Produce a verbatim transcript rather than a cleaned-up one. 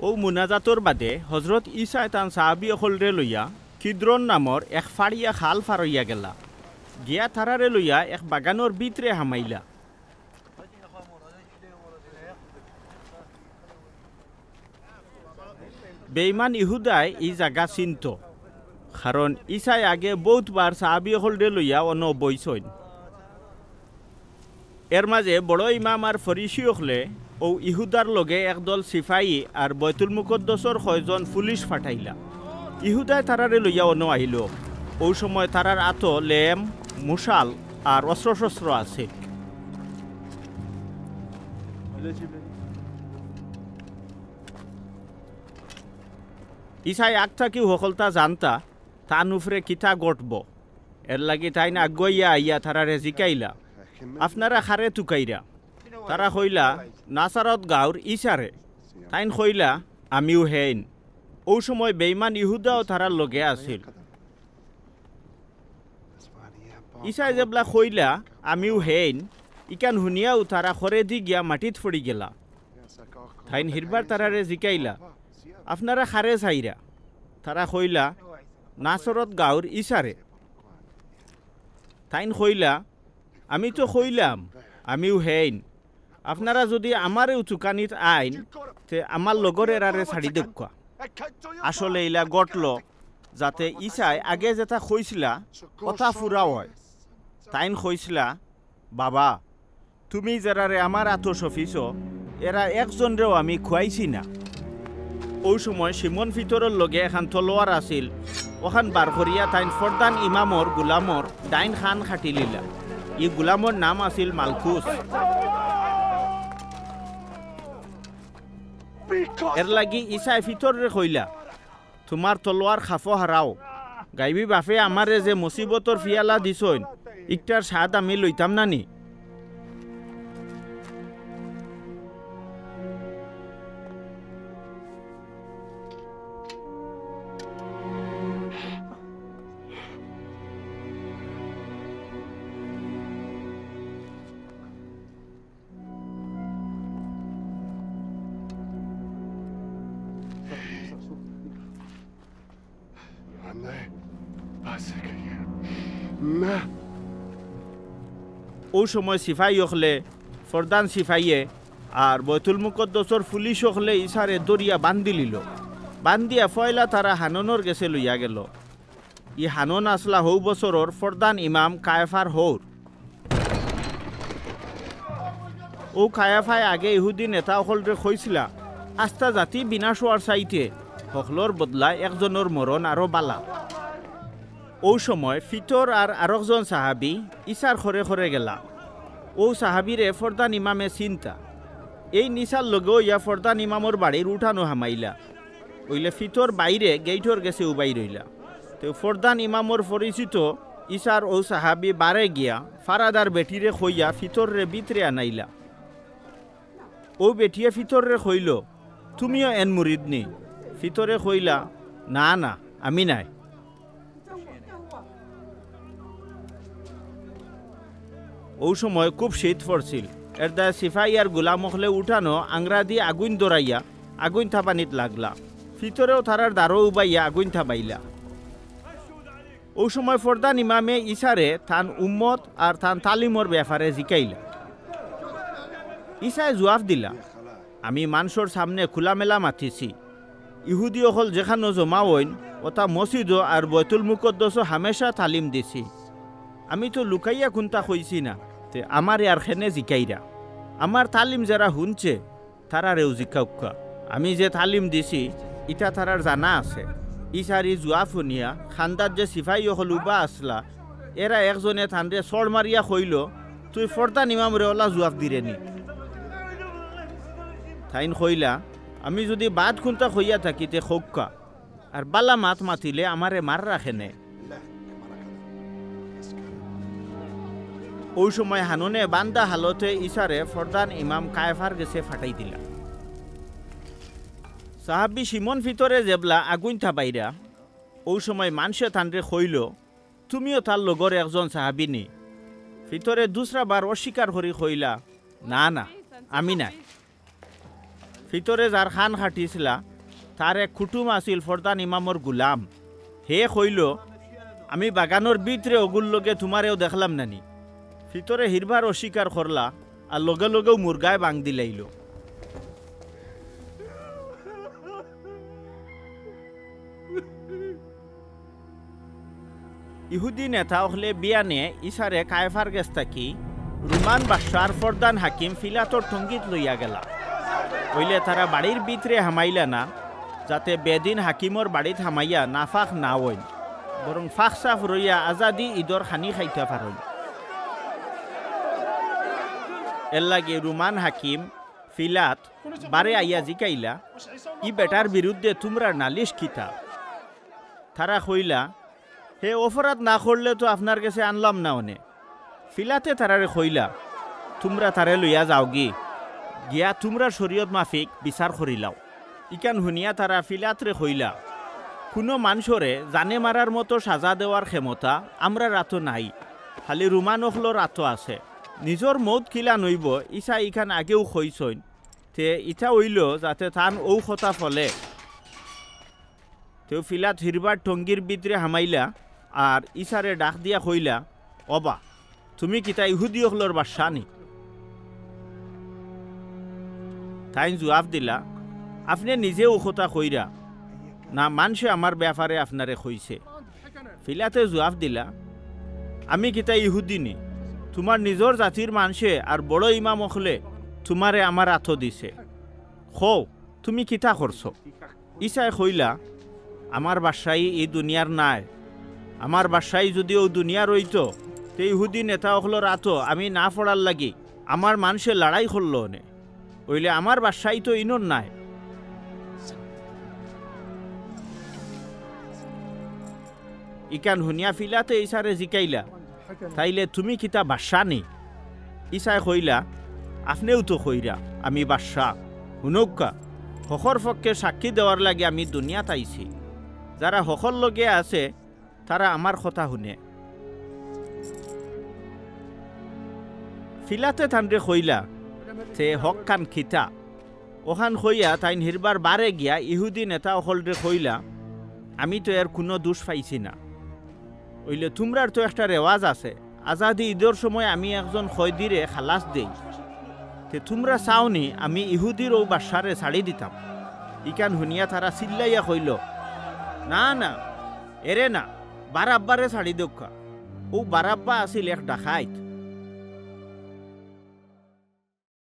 অউ মুনাজাতর বাদে হজরত ইছায় তান সাহাবি অকলরে লইয়া কিদ্রন নামর এক ফাড়িয়া খাল ফারইয়া গেলা। গিয়া তারারে লইয়া এক বাগানর ভিতরে হামাইলা। বেইমান ইহুদায় ই জাগা চিনতো, কারণ ইছায় আগে বউতবার সাহাবি অকলরে লইয়া অনো বইছইন। এর মাঝে বড় ইমাম আর ফরিসি অকলে অউ ইহুদার লগে একদল সিপাহী আর বয়তুল মুকদ্দসর কয়জন পুলিশ ফাটাইলা। ইহুদায় তারারে লইয়া অনো আইলো। অউ সময় তারার আতো লেম, মুশাল আর অস্ত্রশস্ত্র আছে। ইছায় আগ থাকিউ হকলতা জানতা, তান উপরে কিতা ঘটবো। এরলাগি তাইন আগুয়াইয়া আইয়া তারারে জিকাইলা, "আপনারা কারে তুকাইরা?" তারা কইলা, "নাসারত গাউর ইছারে।" তাইন কইলা, "আমিউ হেইন।" অউ সময় বেইমান ইহুদাও তারার লগে আছিল। ইছায় যেবলা কইলা, "আমিউ হেইন," ইখান হুনিয়াউ তারা খরেদি গিয়া মাটিত পড়ি গেলা। তাইন হিরবার তারারে জিকাইলা, "আপনারা কারে চাইরা?" তারা কইলা, "নাসরত গাউর ইছারে।" তাইন কইলা, "আমি তো কইলাম, আমিউ হেইন। আপনারা যুদি আমারেউ তুকানিত আইন, তে আমার লগর এরারে ছাড়ি দেউক্কা।" আসলে ইলা ঘটলো, যাতে ইছায় আগে যেতা কইছলা, অতা পুরা অয়। তাইন কইছলা, "বাবা, তুমি যেরারে আমার আতো সপিছো, এরা একজনরেও আমি খুয়াইছি না।" অউ সময় শিমন ফিতরর লগে এখান তলোয়ার আছিল, অখান বার করিয়া তাইন ফরদান ইমামর গুলামর ডাইন কান কাটিলিলা। ই গুলামর নাম আছিল মালকুস। এরলাগি ইছায় ফিতররে কইলা, "তুমার তলোয়ার কাফো হারাও। গাইবি বাফে আমারে যে মুসিবতর ফিয়ালা দিছইন, ইকটার স্বাদ আমি লইতাম না নি?" অউ সময় সিপাহী অকলে, ফরদান সিপাহীয়ে আর বয়তুল মুকদ্দসর পুলিশ অকলে ইছারে ধরিয়া বান্দিলিলো। বান্দিয়া ফয়লা তারা হাননর গেছে লইয়া গেলো। ই হানন আছলা হউ বছরর ফরদান ইমাম কায়ফার হউর। অউ কায়ফায় আগে ইহুদি নেতা অকলরে কইছলা, "আস্তা জাতি বিনাশ অওয়ার চাইতে হকলর বদলা একজনর মরণ আরো বালা।" অউ সময় ফিতর আর আরকজন সাহাবি ইছার খরে খরে গেলা। অউ সাহাবিরে ফরদান ইমামে চিনতা। এইন ইছার লগে অইয়া ফরদান ইমামর বাড়ির উঠানো হামাইলা। অইলে ফিতর বাইরে গেইটর গেছে উবাই রইলা। তে ফরদান ইমামর পরিচিত ইছার অউ সাহাবি বারে গিয়া ফারাদার বেটিরে কইয়া ফিতররে ভিতরে আনাইলা। অউ বেটিয়ে ফিতররে কইলো, "তুমিও এন মুরিদ নি?" ফিতরে কইলা, "না, না, আমি নায়।" অউ সময় খুব শীত পড়ছিল। এরদায় সিপাহী আর গুলাম অকলে উঠানো আংরাদি আগুইন ধরাইয়া আগুইন থাপানিত লাগলা। ফিতরেও তারার দারো উবাইয়া আগুইন থাপাইলা। অউ সময় ফরদান ইমামে ইছারে তান উম্মত আর তান তালিমর বেয়াপারে জিকাইলা। ইছায় জুয়াফ দিলা, "আমি মানষর সামনে খুলামেলা মাতিছি। ইহুদি অকল যেখানো জমা অইন, অতা মসজিদো আর বয়তুল মুকদ্দসো হামেশা তালিম দিছি। আমি তো লুকাইয়া কুন্তা কইছি না, তে আমারে আর কেনে জিকাইরা? আমার তালিম যেরা হুনছে, তারারেও জিকাউক্কা। আমি যে তালিম দিছি, ইতা তারার জানা আছে।" ইছার ই জুয়াফ হুনিয়া খান্দাত যে সিপাহী অকল উবা আছলা, এরা একজনে তানরে চড় মারিয়া কইলো, "তুই ফরদান ইমামরে অলা জুয়াফ দিরে নি?" তাইন কইলা, "আমি যুদি বাদ কুন্তা কইয়া থাকি তে কউক্কা, আর বালা মাত মাতিলে আমারে মাররা কেনে?" অউ সময় হাননে বান্দা হালতে ইছারে ফরদান ইমাম কায়ফার গেছে ফাটাই দিলা। সাহাবি শিমন ফিতরে যেবলা আগুইন থাপাইরা, অউ সময় মানষে তানরে কইলো, "তুমিও তার লগর একজন সাহাবি নি?" ফিতরে দুসরা বার অস্বীকার করি কইলা, "না, না, আমি নায়।" ফিতরে যার কান কাটিছলা, তার এক কুটুম আছিল ফরদান ইমামর গুলাম। হে কইল, "আমি বাগানর ভিতরে অগুর লগে তুমারেও দেখলাম না নি।" পিতরে হিরবার অস্বীকার করলা আর লগে লগেউ মুরগায় বাং দিলাইল। ইহুদি নেতা অকলে বিয়ানে ইছারে কায়ফার গেছ থাকি রোমান বাদশার ফরদান হাকিম পিলাতর টঙ্গিত লইয়া গেলা। অইলে তারা বাড়ির ভিতরে হামাইলা না, যাতে বেদিন হাকিমর বাড়িত হামাইয়া নাপাক না অইন, বরং পাক সাফ রইয়া আজাদি ইদর খানি খাইতা পারইন। এরলাগি রোমান হাকিম পিলাত বারে আইয়া জিকাইলা, "ই বেটার বিরুদ্ধে তুমরার নালিশ কিতা?" তারা কইলা, "হে অপরাধ না করলে তো আপনার গেছে আনলাম না অনে।" পিলাতে তারারে কইলা, "তুমরা তারে লইয়া যাওগি, গিয়া তুমরার শরীয়ত মাফিক বিচার করিলাও।" ইখান হুনিয়া তারা পিলাতরে কইলা, "কুনু মানষরে জানে মারার মতো সাজা দেওয়ার ক্ষমতা আমরার আতো নাই, খালি রোমান অকলর আতো আছে। নিজর মউত কিলান অইবো, ইছা ইখান আগেউ কইছইন, তে ইটা অইলো যাতে তান অউ কথা ফলে।" তেউ পিলাত হিরবার টঙ্গির ভিতরে হামাইলা আর ইছারে ডাক দিয়া কইলা, "ওবা, তুমি কিতা ইহুদি অকলর বাদশা নি?" তাইন জুয়াব দিলা, "আপনে নিজে অউ কথা কইরা না, মানষে আমার ব্যাপারে আপনারে কইছে।" পিলাতে জুয়াব দিলা, "আমি কিতা ইহুদি নি? তুমার নিজর জাতির মানষে আর বড় ইমাম অকলে তুমারে আমার আতো দিছে। কও, তুমি কিতা করছো?" ইছায় কইলা, "আমার বাদশাই ই দুনিয়ার নায়। আমার বাদশাই যুদি অউ দুনিয়ার অইতো, তে ইহুদি নেতা অকলর আতো আমি না পড়ার লাগি আমার মানষে লড়াই করলো অনে। অইলে আমার বাদশাই তো ইনর নায়।" ইখান হুনিয়া পিলাতে ইছারে জিকাইলা, "তাইলে তুমি কিতা বাদশা নি?" ইছায় কইলা, "আপনেউ তো কইরা আমি বাদশা। হুনউক্কা, হকর পক্ষে সাক্ষী দেওয়ার লাগি আমি দুনিয়াত আইছি। যারা হকর লগে আছে, তারা আমার কথা হুনে।" পিলাতে তানরে কইলা, "তে হকখান কিতা?" অখান কইয়া তাইন হিরবার বারে গিয়া ইহুদি নেতা অকলরে কইলা, "আমি তো এর কুনু দুষ পাইছি না। অইলে তুমরার তো একটা রেওয়াজ আছে, আজাদি ইদর সময় আমি একজন কয়দিরে খালাস দেই। তে তুমরা চাও নি আমি ইহুদির অউ বাদশারে ছাড়ি দিতাম?" ইখান হুনিয়া তারা চিল্লাইয়া কইল, "না, না, এরে না, বারাব্বারে ছাড়ি দেউক্কা। অউ বারাব্বা আছিল এক ডাকাইত,